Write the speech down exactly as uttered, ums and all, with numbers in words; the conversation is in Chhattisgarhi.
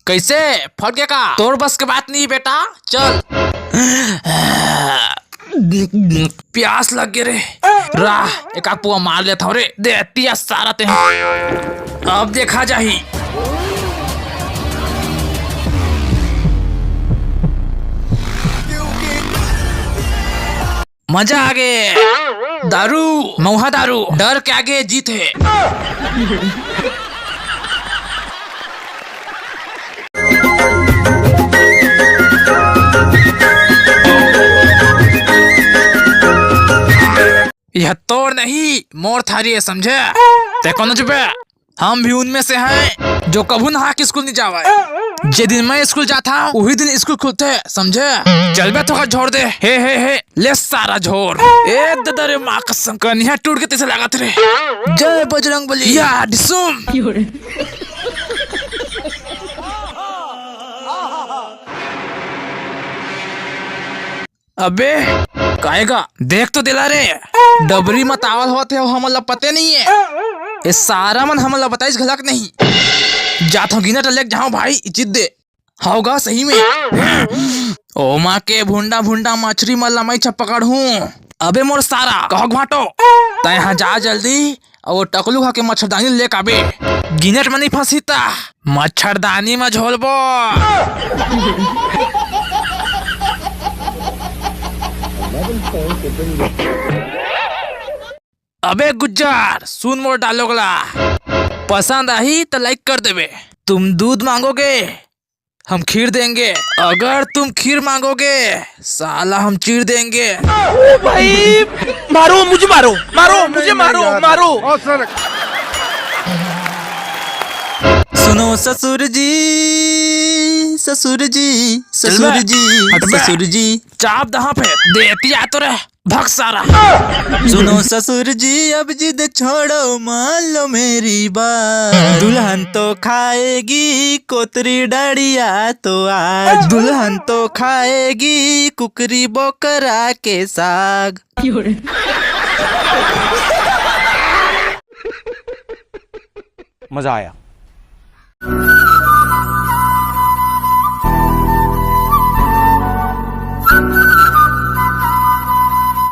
कैसे? फट गया का? तोर बस के बात नहीं बेटा, चल। प्यास लग गे रे। रा, एक आध पुआ मार लेत हव रे। दे पिया सारा ते। अब देखा जाही। मजा आ गे। दारू, मऊहा दारू, डर के आगे जीत हे। यह तोर नहीं, मोर थारी हे, समझे? ते कोनो चुपे। हम भी उनमें से हैं, जो कभू नहा के स्कूल नहीं जावे। जे दिन मैं स्कूल जाता हूँ, वही दिन स्कूल खुलते, समझे? चल बे, थोड़ा छोड़ दे। हे, हे, हे, ले सारा झोर। ए ददा रे, माँ कसम, कनिहा टूट के तैसे लागत रे। जय बजरंग बली। या डिसुम। अबे, काएगा? देख तो दिला रे, डबरी म तावल होत हे, हमन ला पते नहीं हे। ये सारा मन हमन ला बताइस घलक नहीं। जात हूँ गिनट लेके जाऊँ भाई, इज्जत दे। हव गा सही में। ओ माँ के भुंडा भुंडा मछरी मन ला मैं छ पकड़हूँ। अबे मोर सारा, कहो भाटो। तै यहाँ जा जल्दी, अउ वो टकलू हा के मच्छरदानी लेके आबे। गिनट म नहीं फंसी ता, मच्छरदानी म झोलबो। अबे गुज्जर, सुन मोर dialogue ला। पसंद आही त like कर देबे। तुम दूध मांगोगे, हम खीर देंगे। अगर तुम खीर मांगोगे, साला हम चीर देंगे। ओ भाई, मारो मुझे, मारो, मारो मुझे, मारो, मारो। सुनो ससुर जी, ससुर जी, चल बे, ससुर जी, हट बे। ससुर जी। चाप दहा पे देती आ तो रे। भग सारा। सुनो ससुर जी, अब जिद छोड़ो, मान लो मेरी बात। दुल्हन तो खाएगी कोतरी डाड़िया तो आज, दुल्हन तो खाएगी कुकरी बोकरा के साग। मजा आया।